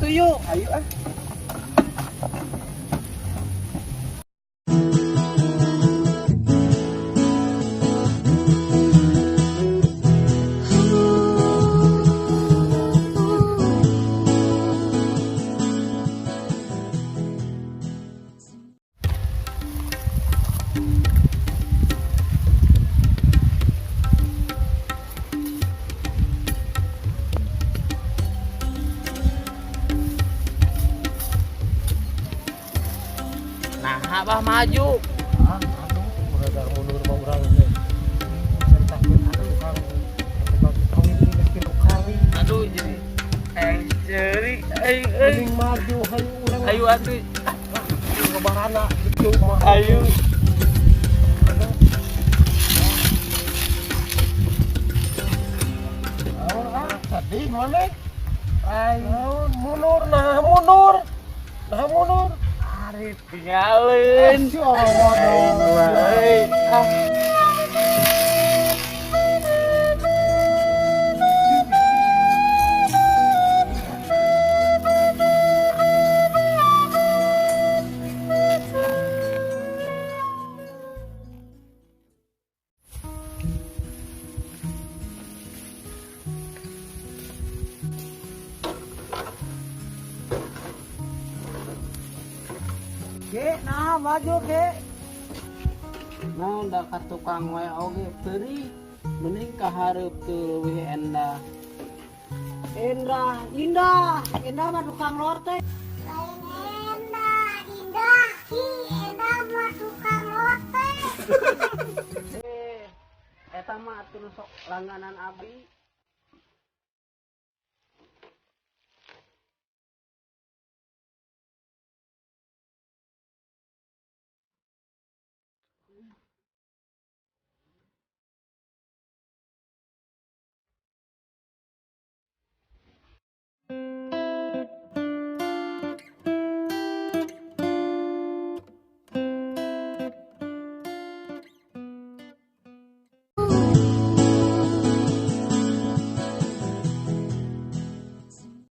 atuh yuk. Ayo ah. Nah, Abah maju. Ah, aduh, udah mundur mah urang teh. Ceritakeun atuh tukang tukang kawin geus 3 kali. Aduh, jadi yang ceri aing euy. Mending maju hayu urang. Ayo atuh. Lebarana gitu mah. Ayo. Naon ah, sedih mana? Naon mundur nah mundur. Nah mundur. Ari tinggalin. Si Allah. Euy. Ah. Ke, nah maju ke. Nah, da ka tukang wae oge peurih. Mending ka hareup teu leuwih endah. Endah, indah, indah mah tukang lote. Lain endah, indah, hi, endah mah tukang lote. Eh, eta mah atuh nu sok langganan abi.